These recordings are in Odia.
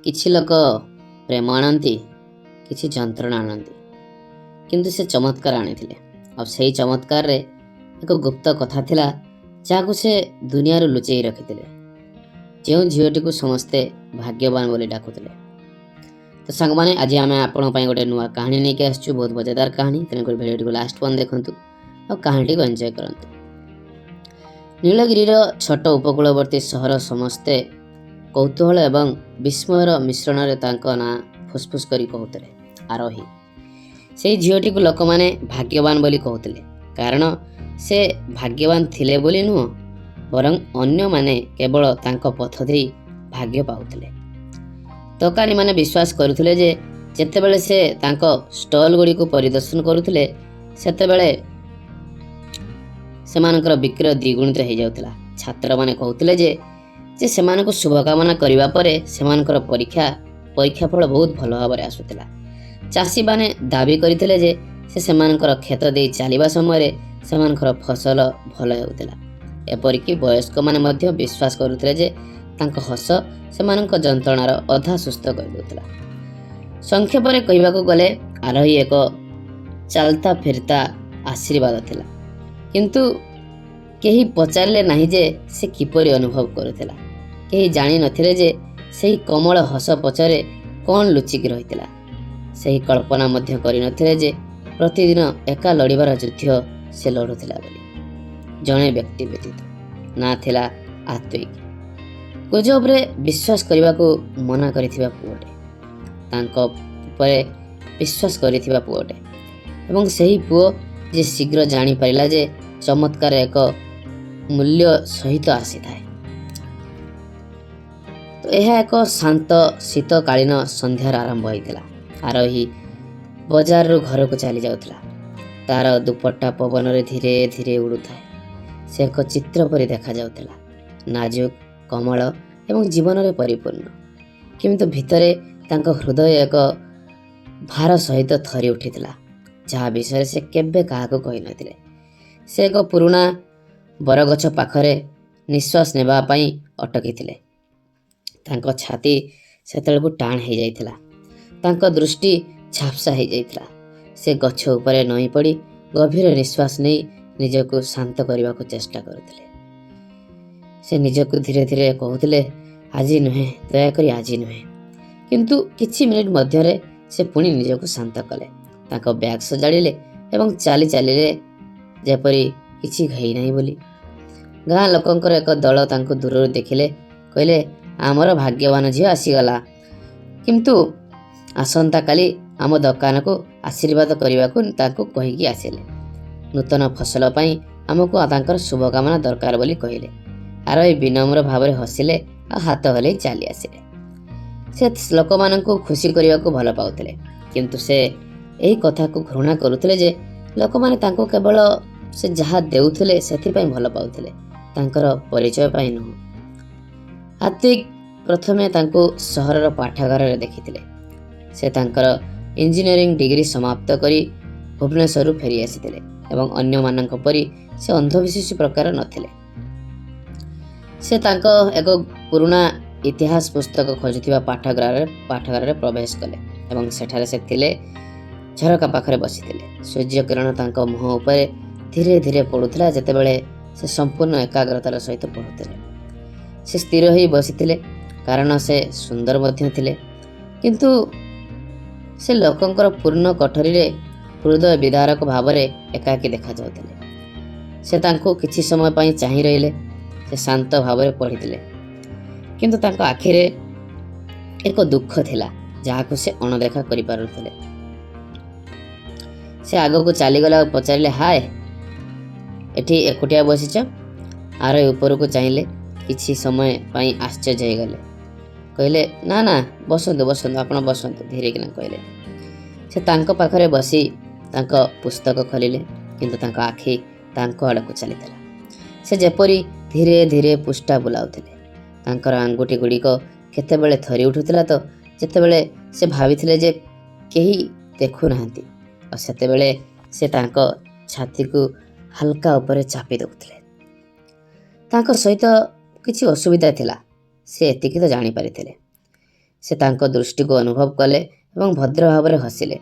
କିଛି ଲୋକ ପ୍ରେମ ଆଣନ୍ତି, କିଛି ଯନ୍ତ୍ରଣା ଆଣନ୍ତି, କିନ୍ତୁ ସେ ଚମତ୍କାର ଆଣିଥିଲେ। ଆଉ ସେହି ଚମତ୍କାରରେ ଏକ ଗୁପ୍ତ କଥା ଥିଲା, ଯାହାକୁ ସେ ଦୁନିଆରୁ ଲୁଚେଇ ରଖିଥିଲେ, ଯେଉଁ ଝିଅଟିକୁ ସମସ୍ତେ ଭାଗ୍ୟବାନ ବୋଲି ଡାକୁଥିଲେ। ତ ସାଙ୍ଗମାନେ, ଆଜି ଆମେ ଆପଣଙ୍କ ପାଇଁ ଗୋଟେ ନୂଆ କାହାଣୀ ନେଇକି ଆସିଛୁ, ବହୁତ ମଜାଦାର କାହାଣୀ। ତେଣୁକରି ଭିଡ଼ିଓଟିକୁ ଲାଷ୍ଟ ପର୍ଯ୍ୟନ୍ତ ଦେଖନ୍ତୁ ଆଉ କାହାଣୀଟିକୁ ଏନ୍ଜୟ କରନ୍ତୁ। ନୀଳଗିରିର ଛୋଟ ଉପକୂଳବର୍ତ୍ତୀ ସହର ସମସ୍ତେ କୌତୂହଳ ଏବଂ ବିସ୍ମୟର ମିଶ୍ରଣରେ ତାଙ୍କ ନାଁ ଫୁସଫୁସ କରି କହୁଥିଲେ, ଆରୋହୀ। ସେଇ ଝିଅଟିକୁ ଲୋକମାନେ ଭାଗ୍ୟବାନ ବୋଲି କହୁଥିଲେ, କାରଣ ସେ ଭାଗ୍ୟବାନ ଥିଲେ ବୋଲି ନୁହଁ, ବରଂ ଅନ୍ୟମାନେ କେବଳ ତାଙ୍କ ପଥ ଦେଇ ଭାଗ୍ୟ ପାଉଥିଲେ। ଦୋକାନୀମାନେ ବିଶ୍ୱାସ କରୁଥିଲେ ଯେ ଯେତେବେଳେ ସେ ତାଙ୍କ ଷ୍ଟଲ୍ ଗୁଡ଼ିକୁ ପରିଦର୍ଶନ କରୁଥିଲେ, ସେତେବେଳେ ସେମାନଙ୍କର ବିକ୍ରୟ ଦ୍ୱିଗୁଣିତ ହେଇଯାଉଥିଲା। ଛାତ୍ରମାନେ କହୁଥିଲେ ଯେ ସେମାନଙ୍କୁ ଶୁଭକାମନା କରିବା ପରେ ସେମାନଙ୍କର ପରୀକ୍ଷା ଫଳ ବହୁତ ଭଲ ଭାବରେ ଆସୁଥିଲା। ଚାଷୀମାନେ ଦାବି କରିଥିଲେ ଯେ ସେ ସେମାନଙ୍କର କ୍ଷେତ ଦେଇ ଚାଲିବା ସମୟରେ ସେମାନଙ୍କର ଫସଲ ଭଲ ହେଉଥିଲା। ଏପରିକି ବୟସ୍କମାନେ ମଧ୍ୟ ବିଶ୍ୱାସ କରୁଥିଲେ ଯେ ତାଙ୍କ ହସ ସେମାନଙ୍କ ଯନ୍ତ୍ରଣାର ଅଧା ସୁସ୍ଥ କରିଦେଉଥିଲା। ସଂକ୍ଷେପରେ କହିବାକୁ ଗଲେ, ଆରୋହୀ ଏକ ଚାଲତା ଫିରତା ଆଶୀର୍ବାଦ ଥିଲା। କିନ୍ତୁ କେହି ପଚାରିଲେ ନାହିଁ ଯେ ସେ କିପରି ଅନୁଭବ କରୁଥିଲା। କେହି ଜାଣିନଥିଲେ ଯେ ସେହି କୋମଳ ହସ ପଛରେ କ'ଣ ଲୁଚିକି ରହିଥିଲା। ସେହି କଳ୍ପନା ମଧ୍ୟ କରିନଥିଲେ ଯେ ପ୍ରତିଦିନ ଏକା ଲଢ଼ିବାର ଯୁଦ୍ଧ ସେ ଲଢ଼ୁଥିଲା ବୋଲି, ଜଣେ ବ୍ୟକ୍ତି ବ୍ୟତୀତ, ନାଁ ଥିଲା ଆତ୍ୱିକ, ଗୁଜବରେ ବିଶ୍ୱାସ କରିବାକୁ ମନା କରିଥିବା ପୁଅଟେ, ତାଙ୍କ ଉପରେ ବିଶ୍ୱାସ କରିଥିବା ପୁଅଟେ, ଏବଂ ସେହି ପୁଅ ଯେ ଶୀଘ୍ର ଜାଣିପାରିଲା ଯେ ଚମତ୍କାର ଏକ ମୂଲ୍ୟ ସହିତ ଆସିଥାଏ। ତ ଏହା ଏକ ଶାନ୍ତ ଶୀତକାଳୀନ ସନ୍ଧ୍ୟାର ଆରମ୍ଭ ହୋଇଥିଲା। ଆରୋହୀ ବଜାରରୁ ଘରକୁ ଚାଲି ଯାଉଥିଲା। ତାର ଦୁପଟ୍ଟା ପବନରେ ଧୀରେ ଧୀରେ ଉଡ଼ୁଥାଏ। ସେ ଏକ ଚିତ୍ର ପରି ଦେଖାଯାଉଥିଲା, ନାଜୁକ, କୋମଳ ଏବଂ ଜୀବନରେ ପରିପୂର୍ଣ୍ଣ। କିନ୍ତୁ ଭିତରେ ତାଙ୍କ ହୃଦୟ ଏକ ଭାର ସହିତ ଥରି ଉଠିଥିଲା, ଯାହା ବିଷୟରେ ସେ କେବେ କାହାକୁ କହିନଥିଲେ। ସେ ଏକ ପୁରୁଣା ବରଗଛ ପାଖରେ ନିଶ୍ୱାସ ନେବା ପାଇଁ ଅଟକିଥିଲେ। ତାଙ୍କ ଛାତି ସେତେବେଳକୁ ଟାଣ ହେଇଯାଇଥିଲା। ତାଙ୍କ ଦୃଷ୍ଟି ଝାପ୍ସା ହେଇଯାଇଥିଲା। ସେ ଗଛ ଉପରେ ନଇଁ ପଡ଼ି ଗଭୀର ନିଶ୍ୱାସ ନେଇ ନିଜକୁ ଶାନ୍ତ କରିବାକୁ ଚେଷ୍ଟା କରୁଥିଲେ। ସେ ନିଜକୁ ଧୀରେ ଧୀରେ କହୁଥିଲେ, "ଆଜି ନୁହେଁ, ଦୟାକରି ଆଜି ନୁହେଁ।" କିନ୍ତୁ କିଛି ମିନିଟ୍ ମଧ୍ୟରେ ସେ ପୁଣି ନିଜକୁ ଶାନ୍ତ କଲେ। ତାଙ୍କ ବ୍ୟାଗ୍ ସଜାଡ଼ିଲେ ଏବଂ ଚାଲି ଚାଲିଲେ, ଯେପରି କିଛି ହେଇନାହିଁ ବୋଲି। ଗାଁ ଲୋକଙ୍କର ଏକ ଦଳ ତାଙ୍କୁ ଦୂରରୁ ଦେଖିଲେ। କହିଲେ, "ଆମର ଭାଗ୍ୟବାନ ଝିଅ ଆସିଗଲା।" କିନ୍ତୁ ଆସନ୍ତାକାଲି ଆମ ଦୋକାନକୁ ଆଶୀର୍ବାଦ କରିବାକୁ ତାଙ୍କୁ କହିକି ଆସିଲେ। ନୂତନ ଫସଲ ପାଇଁ ଆମକୁ ତାଙ୍କର ଶୁଭକାମନା ଦରକାର ବୋଲି କହିଲେ। ଆରୋହୀ ବିନମ୍ର ଭାବରେ ହସିଲେ ଆଉ ହାତ ହଲେଇ ଚାଲି ଆସିଲେ। ସେ ଲୋକମାନଙ୍କୁ ଖୁସି କରିବାକୁ ଭଲ ପାଉଥିଲେ, କିନ୍ତୁ ସେ ଏହି କଥାକୁ ଘୃଣା କରୁଥିଲେ ଯେ ଲୋକମାନେ ତାଙ୍କୁ କେବଳ ସେ ଯାହା ଦେଉଥିଲେ ସେଥିପାଇଁ ଭଲ ପାଉଥିଲେ, ତାଙ୍କର ପରିଚୟ ପାଇଁ ନୁହଁ। ଆତ୍ୱିକ ପ୍ରଥମେ ତାଙ୍କୁ ସହରର ପାଠାଗାରରେ ଦେଖିଥିଲେ। ସେ ତାଙ୍କର ଇଞ୍ଜିନିୟରିଂ ଡିଗ୍ରୀ ସମାପ୍ତ କରି ଭୁବନେଶ୍ୱରରୁ ଫେରି ଆସିଥିଲେ ଏବଂ ଅନ୍ୟମାନଙ୍କ ପରି ସେ ଅନ୍ଧବିଶ୍ୱାସୀ ପ୍ରକାର ନଥିଲେ। ସେ ତାଙ୍କ ଏକ ପୁରୁଣା ଇତିହାସ ପୁସ୍ତକ ଖୋଜୁଥିବା ପାଠାଗାରରେ ପ୍ରବେଶ କଲେ ଏବଂ ସେଠାରେ ସେ ଥିଲେ। ଝରକା ପାଖରେ ବସିଥିଲେ। ସୂର୍ଯ୍ୟକିରଣ ତାଙ୍କ ମୁହଁ ଉପରେ ଧୀରେ ଧୀରେ ପଡ଼ୁଥିଲା, ଯେତେବେଳେ ସେ ସମ୍ପୂର୍ଣ୍ଣ ଏକାଗ୍ରତାର ସହିତ ପଢ଼ୁଥିଲେ। ସେ ସ୍ଥିର ହୋଇ ବସିଥିଲେ, କାରଣ ସେ ସୁନ୍ଦର ମଧ୍ୟ ଥିଲେ। କିନ୍ତୁ ସେ ଲୋକଙ୍କର ପୂର୍ଣ୍ଣ କୋଠରୀରେ ହୃଦୟ ବିଦାରକ ଭାବରେ ଏକାକୀ ଦେଖାଯାଉଥିଲେ। ସେ ତାଙ୍କୁ କିଛି ସମୟ ପାଇଁ ଚାହିଁ ରହିଲେ। ସେ ଶାନ୍ତ ଭାବରେ ପଢ଼ିଥିଲେ, କିନ୍ତୁ ତାଙ୍କ ଆଖିରେ ଏକ ଦୁଃଖ ଥିଲା, ଯାହାକୁ ସେ ଅଣଦେଖା କରିପାରୁଥିଲେ। ସେ ଆଗକୁ ଚାଲିଗଲେ ଆଉ ପଚାରିଲେ, "ହାଏ, ଏଠି ଏକୁଟିଆ ବସିଛ?" ଆରୋହୀ ଉପରକୁ ଚାହିଁଲେ। କିଛି ସମୟ ପାଇଁ ଆଶ୍ଚର୍ଯ୍ୟ ହେଇଗଲେ। କହିଲେ, "ନା ନା, ବସନ୍ତୁ, ବସନ୍ତୁ, ଆପଣ ବସନ୍ତୁ," ଧୀରେ କିନା କହିଲେ। ସେ ତାଙ୍କ ପାଖରେ ବସି ତାଙ୍କ ପୁସ୍ତକ ଖୋଲିଲେ, କିନ୍ତୁ ତାଙ୍କ ଆଖି ତାଙ୍କ ଆଡ଼କୁ ଚାଲିଥିଲା। ସେ ଯେପରି ଧୀରେ ଧୀରେ ପୃଷ୍ଠା ବୁଲାଉଥିଲେ। ତାଙ୍କର ଆଙ୍ଗୁଠି ଗୁଡ଼ିକ କେତେବେଳେ ଥରି ଉଠୁଥିଲା ତ ଯେତେବେଳେ ସେ ଭାବିଥିଲେ ଯେ କେହି ଦେଖୁନାହାନ୍ତି, ଆଉ ସେତେବେଳେ ସେ ତାଙ୍କ ଛାତିକୁ ହାଲକା ଉପରେ ଚାପି ଦେଉଥିଲେ। ତାଙ୍କ ସହିତ କିଛି ଅସୁବିଧା ଥିଲା, ସେ ଏତିକି ତ ଜାଣିପାରିଥିଲେ। ସେ ତାଙ୍କ ଦୃଷ୍ଟିକୁ ଅନୁଭବ କଲେ ଏବଂ ଭଦ୍ର ଭାବରେ ହସିଲେ।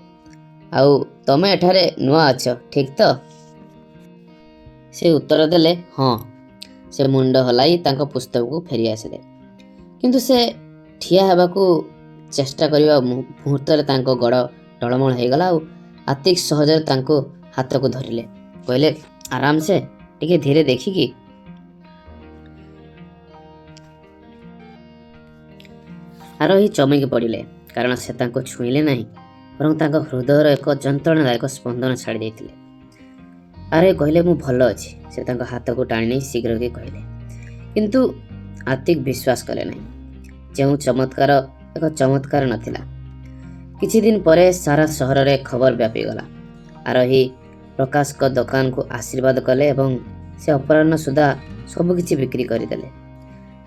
ଆଉ ତମେ ଏଠାରେ ନୂଆ ଅଛ, ଠିକ୍ ତ? ସେ ଉତ୍ତର ଦେଲେ, ହଁ। ସେ ମୁଣ୍ଡ ହଲାଇ ତାଙ୍କ ପୁସ୍ତକକୁ ଫେରି ଆସିଲେ। କିନ୍ତୁ ସେ ଠିଆ ହେବାକୁ ଚେଷ୍ଟା କରିବା ମୁହୂର୍ତ୍ତରେ ତାଙ୍କ ଗୋଡ଼ ଟଳମଳ ହେଇଗଲା ଆଉ ଆତିକ ସହଜରେ ତାଙ୍କୁ ହାତକୁ ଧରିଲେ। କହିଲେ, ଆରାମସେ, ଟିକେ ଧୀରେ ଦେଖିକି। ଆରୋହୀ ଚମକି ପଡ଼ିଲେ, କାରଣ ସେ ତାଙ୍କୁ ଛୁଇଁଲେ ନାହିଁ, ବରଂ ତାଙ୍କ ହୃଦୟର ଏକ ଯନ୍ତ୍ରଣାଦାୟକ ସ୍ପନ୍ଦନ ଛାଡ଼ି ଦେଇଥିଲେ। ଆରୋହୀ କହିଲେ, ମୁଁ ଭଲ ଅଛି। ସେ ତାଙ୍କ ହାତକୁ ଟାଣି ନେଇ ଶୀଘ୍ର କହିଲେ। କିନ୍ତୁ ଆତିକ ବିଶ୍ୱାସ କଲେ ନାହିଁ। ଯେଉଁ ଚମତ୍କାର ଏକ ଚମତ୍କାର ନଥିଲା। କିଛି ଦିନ ପରେ ସାରା ସହରରେ ଖବର ବ୍ୟାପିଗଲା। ଆରୋହୀ ପ୍ରକାଶଙ୍କ ଦୋକାନକୁ ଆଶୀର୍ବାଦ କଲେ ଏବଂ ସେ ଅପରାହ୍ନ ସୁଦ୍ଧା ସବୁକିଛି ବିକ୍ରି କରିଦେଲେ।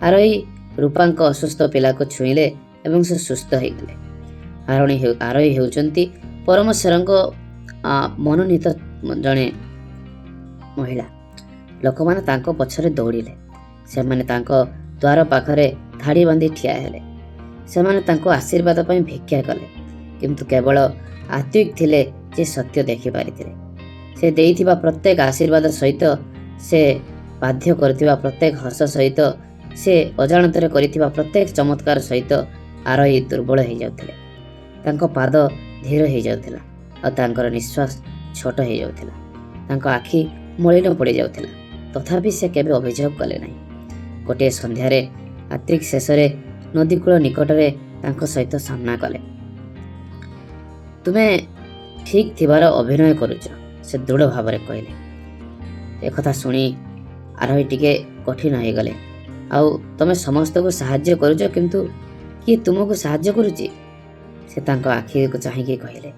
ଆରୋହୀ ରୂପାଙ୍କ ଅସୁସ୍ଥ ପିଲାକୁ ଛୁଇଁଲେ ଏବଂ ସେ ସୁସ୍ଥ ହୋଇଗଲେ। ଆରୋହୀ ହେଉଛନ୍ତି ପରମେଶ୍ୱରଙ୍କ ମନୋନୀତ ଜଣେ ମହିଳା। ଲୋକମାନେ ତାଙ୍କ ପଛରେ ଦୌଡ଼ିଲେ। ସେମାନେ ତାଙ୍କ ଦ୍ୱାର ପାଖରେ ଧାଡ଼ି ବାନ୍ଧି ଠିଆ ହେଲେ। ସେମାନେ ତାଙ୍କୁ ଆଶୀର୍ବାଦ ପାଇଁ ଭିକ୍ଷା କଲେ। କିନ୍ତୁ କେବଳ ଆତିକ ଥିଲେ ଯେ ସତ୍ୟ ଦେଖିପାରିଥିଲେ। ସେ ଦେଇଥିବା ପ୍ରତ୍ୟେକ ଆଶୀର୍ବାଦ ସହିତ, ସେ ବାଧ୍ୟ କରୁଥିବା ପ୍ରତ୍ୟେକ ହସ ସହିତ, ସେ ଅଜାଣତରେ କରିଥିବା ପ୍ରତ୍ୟେକ ଚମତ୍କାର ସହିତ ଆରୋହୀ ଦୁର୍ବଳ ହେଇଯାଉଥିଲେ। ତାଙ୍କ ପାଦ ଧୀର ହେଇଯାଉଥିଲା ଆଉ ତାଙ୍କର ନିଶ୍ୱାସ ଛୋଟ ହେଇଯାଉଥିଲା। ତାଙ୍କ ଆଖି ମଳିନ ପଡ଼ିଯାଉଥିଲା। ତଥାପି ସେ କେବେ ଅଭିଯୋଗ କଲେ ନାହିଁ। ଗୋଟିଏ ସନ୍ଧ୍ୟାରେ ଆତିକ ଶେଷରେ ନଦୀକୂଳ ନିକଟରେ ତାଙ୍କ ସହିତ ସାମ୍ନା କଲେ। ତୁମେ ଠିକ୍ ଥିବାର ଅଭିନୟ କରୁଛ, ସେ ଦୃଢ଼ ଭାବରେ କହିଲେ। ଏକଥା ଶୁଣି ଆରୋହୀ ଟିକେ କଠିନ ହେଇଗଲେ। ଆଉ ତମେ ସମସ୍ତଙ୍କୁ ସାହାଯ୍ୟ କରୁଛ, କିନ୍ତୁ କିଏ ତୁମକୁ ସାହାଯ୍ୟ କରୁଛି? ସେ ତାଙ୍କ ଆଖିକୁ ଚାହିଁକି କହିଲେ,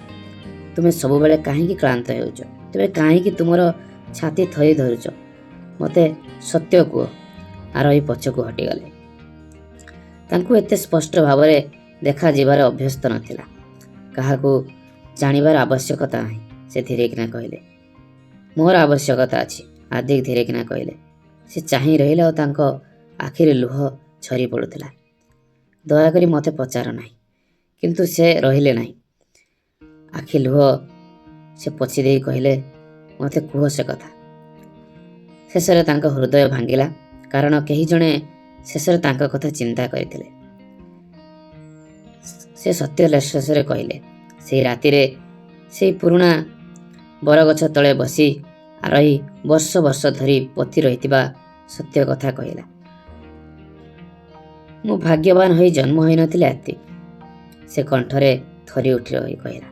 ତୁମେ ସବୁବେଳେ କାହିଁକି କ୍ଳାନ୍ତ ହେଉଛ? ତୁମେ କାହିଁକି ତୁମର ଛାତି ଥରି ଧରୁଛ? ମୋତେ ସତ୍ୟ କୁହ। ଆରୋହୀ ପଛକୁ ହଟିଗଲେ। ତାଙ୍କୁ ଏତେ ସ୍ପଷ୍ଟ ଭାବରେ ଦେଖାଯିବାର ଅଭ୍ୟସ୍ତ ନଥିଲା। କାହାକୁ ଜାଣିବାର ଆବଶ୍ୟକତା ନାହିଁ, ସେ ଧୀରେକିନା କହିଲେ। ମୋର ଆବଶ୍ୟକତା ଅଛି, ଆଦିକ ଧୀରେକିନା କହିଲେ। ସେ ଚାହିଁ ରହିଲେ ଆଉ ତାଙ୍କ ଆଖିରେ ଲୁହ ଝରି ପଡ଼ୁଥିଲା। ଦୟାକରି ମୋତେ ପଚାର ନାହିଁ। କିନ୍ତୁ ସେ ରହିଲେ ନାହିଁ। ଆଖି ଲୁହ ସେ ପୋଛି ଦେଇ କହିଲେ, ମୋତେ କୁହ ସେ କଥା। ଶେଷରେ ତାଙ୍କ ହୃଦୟ ଭାଙ୍ଗିଲା, କାରଣ କେହି ଜଣେ ଶେଷରେ ତାଙ୍କ କଥା ଚିନ୍ତା କରିଥିଲେ। ସେ ସତ୍ୟ ଶେଷରେ କହିଲେ। ସେଇ ରାତିରେ ସେଇ ପୁରୁଣା ବରଗଛ ତଳେ ବସି ଆରୋହୀ ବର୍ଷ ବର୍ଷ ଧରି ପୋତି ରହିଥିବା ସତ୍ୟ କଥା କହିଲା। ମୁଁ ଭାଗ୍ୟବାନ ହୋଇ ଜନ୍ମ ହୋଇନଥିଲି ଆତି, ସେ କଣ୍ଠରେ ଥରି ଉଠି ରହି କହିଲା।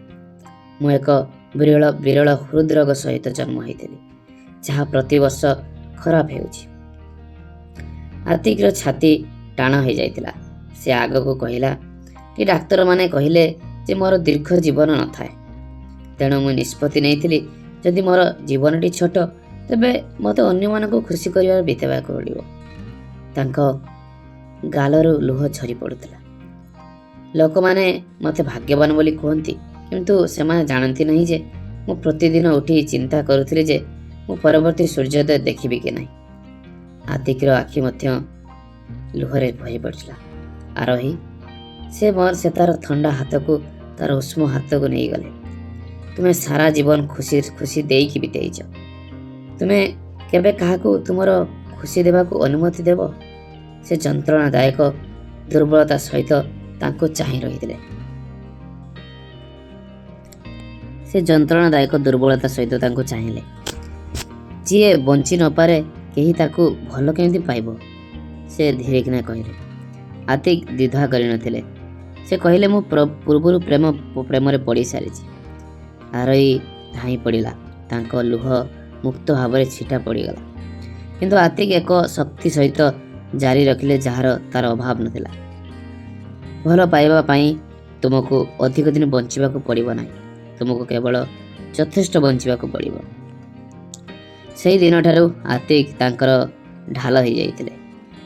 ମୁଁ ଏକ ବିରଳ ବିରଳ ହୃଦରୋଗ ସହିତ ଜନ୍ମ ହୋଇଥିଲି, ଯାହା ପ୍ରତିବର୍ଷ ଖରାପ ହେଉଛି। ଆତିକର ଛାତି ଟାଣ ହୋଇଯାଇଥିଲା। ସେ ଆଗକୁ କହିଲା କି ଡାକ୍ତରମାନେ କହିଲେ ଯେ ମୋର ଦୀର୍ଘ ଜୀବନ ନଥାଏ। ତେଣୁ ମୁଁ ନିଷ୍ପତ୍ତି ନେଇଥିଲି, ଯଦି ମୋର ଜୀବନଟି ଛୋଟ, ତେବେ ମୋତେ ଅନ୍ୟମାନଙ୍କୁ ଖୁସି କରିବାର ବିତେଇବାକୁ ପଡ଼ିବ। ତାଙ୍କ ଗାଲରୁ ଲୁହ ଝରି ପଡ଼ୁଥିଲା। ଲୋକମାନେ ମୋତେ ଭାଗ୍ୟବାନ ବୋଲି କୁହନ୍ତି, କିନ୍ତୁ ସେମାନେ ଜାଣନ୍ତି ନାହିଁ ଯେ ମୁଁ ପ୍ରତିଦିନ ଉଠି ଚିନ୍ତା କରୁଥିଲି ଯେ ମୁଁ ପରବର୍ତ୍ତୀ ସୂର୍ଯ୍ୟୋଦୟ ଦେଖିବି କି ନାହିଁ। ଆତିକର ଆଖି ମଧ୍ୟ ଲୁହରେ ଭରି ପଡ଼ିଥିଲା। ଆରୋହୀ, ସେ ମୋର ସେ ତାର ଥଣ୍ଡା ହାତକୁ ତାର ଉଷ୍ମ ହାତକୁ ନେଇଗଲେ। ତୁମେ ସାରା ଜୀବନ ଖୁସି ଖୁସି ଦେଇକି ବିତେଇଛ। ତୁମେ କେବେ କାହାକୁ ତୁମର ଖୁସି ଦେବାକୁ ଅନୁମତି ଦେବ? ସେ ଯନ୍ତ୍ରଣାଦାୟକ ଦୁର୍ବଳତା ସହିତ ତାଙ୍କୁ ଚାହିଁ ରହିଥିଲେ। ସେ ଯନ୍ତ୍ରଣାଦାୟକ ଦୁର୍ବଳତା ସହିତ ତାଙ୍କୁ ଚାହିଁଲେ। ଯିଏ ବଞ୍ଚି ନପାରେ କେହି ତାକୁ ଭଲ କେମିତି ପାଇବ? ସେ ଧୀରେକିନା କହିଲେ। ଆତିକ ଦ୍ୱିଧା କରିନଥିଲେ। ସେ କହିଲେ, ମୁଁ ପୂର୍ବରୁ ପ୍ରେମରେ ପଡ଼ିସାରିଛି। ଆରୋହୀ ଧାଇଁ ପଡ଼ିଲା। ତାଙ୍କ ଲୁହ ମୁକ୍ତ ଭାବରେ ଛିଟା ପଡ଼ିଗଲା। କିନ୍ତୁ ଆତିକ ଏକ ଶକ୍ତି ସହିତ ଜାରି ରଖିଲେ ଯାହାର ତାର ଅଭାବ ନଥିଲା। ଭଲ ପାଇବା ପାଇଁ ତୁମକୁ ଅଧିକ ଦିନ ବଞ୍ଚିବାକୁ ପଡ଼ିବ ନାହିଁ। ତୁମକୁ କେବଳ ଯଥେଷ୍ଟ ବଞ୍ଚିବାକୁ ପଡ଼ିବ। ସେହି ଦିନଠାରୁ ଆତିକ ତାଙ୍କର ଢାଲ ହୋଇଯାଇଥିଲେ।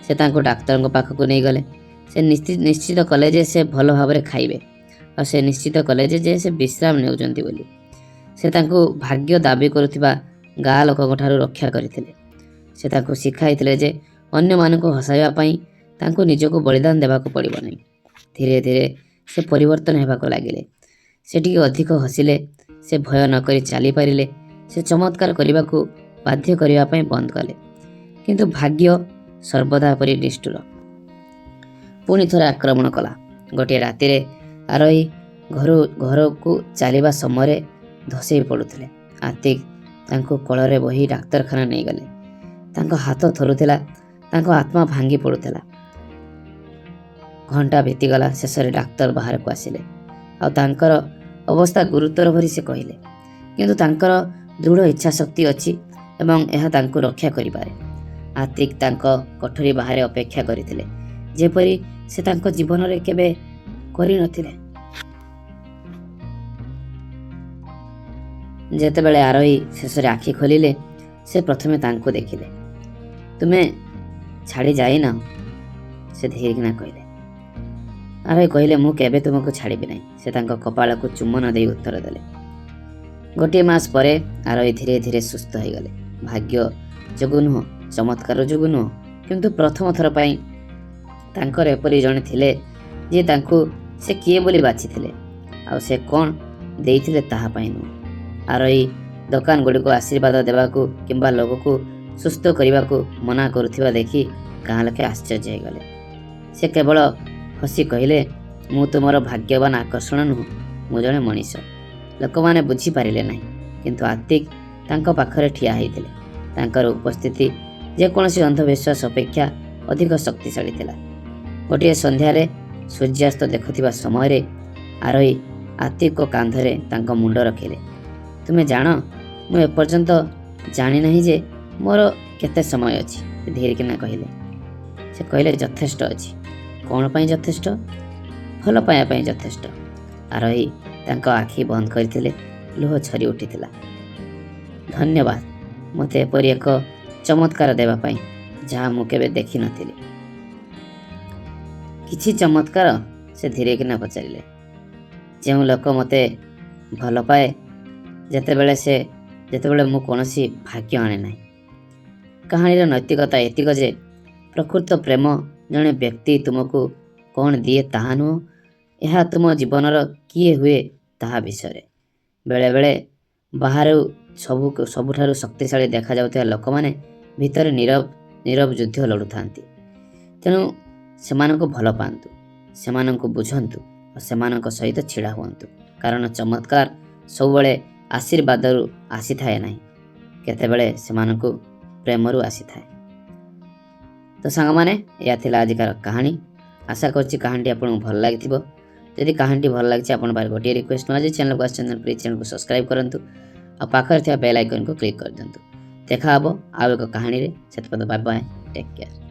ସେ ତାଙ୍କୁ ଡାକ୍ତରଙ୍କ ପାଖକୁ ନେଇଗଲେ। ସେ ନିଶ୍ଚିତ କଲେ ଯେ ସେ ଭଲ ଭାବରେ ଖାଇବେ, ଆଉ ସେ ନିଶ୍ଚିତ କଲେ ଯେ ସେ ବିଶ୍ରାମ ନେଉଛନ୍ତି ବୋଲି। ସେ ତାଙ୍କୁ ଭାଗ୍ୟ ଦାବି କରୁଥିବା ଗାଁ ଲୋକଙ୍କ ଠାରୁ ରକ୍ଷା କରିଥିଲେ। ସେ ତାଙ୍କୁ ଶିଖାଇଥିଲେ ଯେ ଅନ୍ୟମାନଙ୍କୁ ହସାଇବା ପାଇଁ ତାଙ୍କୁ ନିଜକୁ ବଳିଦାନ ଦେବାକୁ ପଡ଼ିବ ନାହିଁ। ଧୀରେ ଧୀରେ ସେ ପରିବର୍ତ୍ତନ ହେବାକୁ ଲାଗିଲେ। ସେ ଟିକେ ଅଧିକ ହସିଲେ। ସେ ଭୟ ନକରି ଚାଲିପାରିଲେ। ସେ ଚମତ୍କାର କରିବାକୁ ବାଧ୍ୟ କରିବା ପାଇଁ ବନ୍ଦ କଲେ। କିନ୍ତୁ ଭାଗ୍ୟ ସର୍ବଦା ପରି ନିଷ୍ଠୁର। ପୁଣି ଥରେ ଆକ୍ରମଣ କଲା। ଗୋଟିଏ ରାତିରେ ଆରୋହୀ ଘରୁ ଘରକୁ ଚାଲିବା ସମୟରେ ଧସେଇ ପଡ଼ୁଥିଲେ। ଆତିକ ତାଙ୍କୁ କୋଳରେ ବୋହି ଡାକ୍ତରଖାନା ନେଇଗଲେ। ତାଙ୍କ ହାତ ଥରୁଥିଲା, ତାଙ୍କ ଆତ୍ମା ଭାଙ୍ଗି ପଡ଼ୁଥିଲା। ଘଣ୍ଟା ବିତିଗଲା। ଶେଷରେ ଡାକ୍ତର ବାହାରକୁ ଆସିଲେ ଆଉ ତାଙ୍କର ଅବସ୍ଥା ଗୁରୁତର ବୋଲି ସେ କହିଲେ। କିନ୍ତୁ ତାଙ୍କର ଦୃଢ଼ ଇଚ୍ଛା ଶକ୍ତି ଅଛି ଏବଂ ଏହା ତାଙ୍କୁ ରକ୍ଷା କରିପାରେ। ଆତିକ ତାଙ୍କ କୋଠରୀ ବାହାରେ ଅପେକ୍ଷା କରିଥିଲେ, ଯେପରି ସେ ତାଙ୍କ ଜୀବନରେ କେବେ କରିନଥିଲେ। ଯେତେବେଳେ ଆରୋହୀ ଶେଷରେ ଆଖି ଖୋଲିଲେ, ସେ ପ୍ରଥମେ ତାଙ୍କୁ ଦେଖିଲେ। "ତୁମେ ଛାଡ଼ି ଯାଇନ," ସେ ଧୀରେକିନା କହିଲେ। ଆରୋହୀ କହିଲେ, "ମୁଁ କେବେ ତୁମକୁ ଛାଡ଼ିବି ନାହିଁ।" ସେ ତାଙ୍କ କପାଳକୁ ଚୁମ୍ବନ ଦେଇ ଉତ୍ତର ଦେଲେ। ଗୋଟିଏ ମାସ ପରେ ଆରୋହୀ ଧୀରେ ଧୀରେ ସୁସ୍ଥ ହୋଇଗଲେ। ଭାଗ୍ୟ ଯୋଗୁଁ ନୁହଁ, ଚମତ୍କାର ଯୋଗୁଁ ନୁହଁ, କିନ୍ତୁ ପ୍ରଥମ ଥର ପାଇଁ ତାଙ୍କର ଏପରି ଜଣେ ଥିଲେ ଯିଏ ତାଙ୍କୁ ସେ କିଏ ବୋଲି ବାଛିଥିଲେ ଆଉ ସେ କ'ଣ ଦେଇଥିଲେ ତାହା ପାଇଁ ନୁହଁ। ଆରୋହୀ ଦୋକାନ ଗୁଡ଼ିକୁ ଆଶୀର୍ବାଦ ଦେବାକୁ କିମ୍ବା ଲୋକକୁ ସୁସ୍ଥ କରିବାକୁ ମନା କରୁଥିବା ଦେଖି ଗାଁ ଲୋକେ ଆଶ୍ଚର୍ଯ୍ୟ ହୋଇଗଲେ। ସେ କେବଳ ହସି କହିଲେ, "ମୁଁ ତୁମର ଭାଗ୍ୟବାନ ଆକର୍ଷଣ ନୁହଁ, ମୁଁ ଜଣେ ମଣିଷ।" ଲୋକମାନେ ବୁଝିପାରିଲେ ନାହିଁ, କିନ୍ତୁ ଆତିକ ତାଙ୍କ ପାଖରେ ଠିଆ ହୋଇଥିଲେ। ତାଙ୍କର ଉପସ୍ଥିତି ଯେକୌଣସି ଅନ୍ଧବିଶ୍ୱାସ ଅପେକ୍ଷା ଅଧିକ ଶକ୍ତିଶାଳୀ ଥିଲା। ଗୋଟିଏ ସନ୍ଧ୍ୟାରେ ସୂର୍ଯ୍ୟାସ୍ତ ଦେଖୁଥିବା ସମୟରେ ଆରୋହୀ ଆତିକଙ୍କ କାନ୍ଧରେ ତାଙ୍କ ମୁଣ୍ଡ ରଖିଲେ। "ତୁମେ ଜାଣ, ମୁଁ ଏପର୍ଯ୍ୟନ୍ତ ଜାଣିନାହିଁ ଯେ ମୋର କେତେ ସମୟ ଅଛି," ସେ ଧୀରେକିନା କହିଲେ। ସେ କହିଲେ, "ଯଥେଷ୍ଟ ଅଛି।" "କ'ଣ ପାଇଁ ଯଥେଷ୍ଟ?" "ଭଲ ପାଇବା ପାଇଁ ଯଥେଷ୍ଟ।" ଆରୋହୀ ତାଙ୍କ ଆଖି ବନ୍ଦ କରିଥିଲେ। ଲୁହ ଝରି ଉଠିଥିଲା। "ଧନ୍ୟବାଦ ମୋତେ ଏପରି ଏକ ଚମତ୍କାର ଦେବା ପାଇଁ, ଯାହା ମୁଁ କେବେ ଦେଖିନଥିଲି।" "କିଛି ଚମତ୍କାର?" ସେ ଧୀରେକିନା ପଚାରିଲେ। "ଯେଉଁ ଲୋକ ମୋତେ ଭଲ ପାଏ ଯେତେବେଳେ ମୁଁ କୌଣସି ଭାଗ୍ୟ ଆଣେ ନାହିଁ।" କାହାଣୀର ନୈତିକତା ଏତିକ ଯେ ପ୍ରକୃତ ପ୍ରେମ ଜଣେ ବ୍ୟକ୍ତି ତୁମକୁ କ'ଣ ଦିଏ ତାହା ନୁହଁ, ଏହା ତୁମ ଜୀବନର କିଏ ହୁଏ ତାହା ବିଷୟରେ। ବେଳେବେଳେ ବାହାରୁ ସବୁଠାରୁ ଶକ୍ତିଶାଳୀ ଦେଖାଯାଉଥିବା ଲୋକମାନେ ଭିତରେ ନୀରବ ନୀରବ ଯୁଦ୍ଧ ଲଢ଼ୁଥାନ୍ତି। ତେଣୁ ସେମାନଙ୍କୁ ଭଲ ପାଆନ୍ତୁ, ସେମାନଙ୍କୁ ବୁଝନ୍ତୁ ଓ ସେମାନଙ୍କ ସହିତ ଛିଡ଼ା ହୁଅନ୍ତୁ, କାରଣ ଚମତ୍କାର ସବୁବେଳେ ଆଶୀର୍ବାଦରୁ ଆସିଥାଏ ନାହିଁ, କେତେବେଳେ ସେମାନଙ୍କୁ ପ୍ରେମରୁ ଆସିଥାଏ। ତ ସାଙ୍ଗମାନେ, ଏହା ଥିଲା ଆଜିକାର କାହାଣୀ। ଆଶା କରୁଛି କାହାଣୀଟି ଆପଣଙ୍କୁ ଭଲ ଲାଗିଥିବ। ଯଦି କାହାଣୀଟି ଭଲ ଲାଗିଛି, ଆପଣ ପାଖରେ ଗୋଟିଏ ରିକ୍ୱେଷ୍ଟ, ନୂଆ ଯଦି ଚ୍ୟାନେଲକୁ ଆସିଛନ୍ତି, ପ୍ଲିଜ୍ ଚ୍ୟାନେଲକୁ ସବସ୍କ୍ରାଇବ୍ କରନ୍ତୁ ଆଉ ପାଖରେ ଥିବା ବେଲ୍ ଆଇକନ୍କୁ କ୍ଲିକ୍ କରିଦିଅନ୍ତୁ। ଦେଖା ହେବ ଆଉ ଏକ କାହାଣୀରେ। ସେଥିପର୍ଯ୍ୟନ୍ତ ବାଏ ବାଏ, ଟେକ୍ କେୟାର।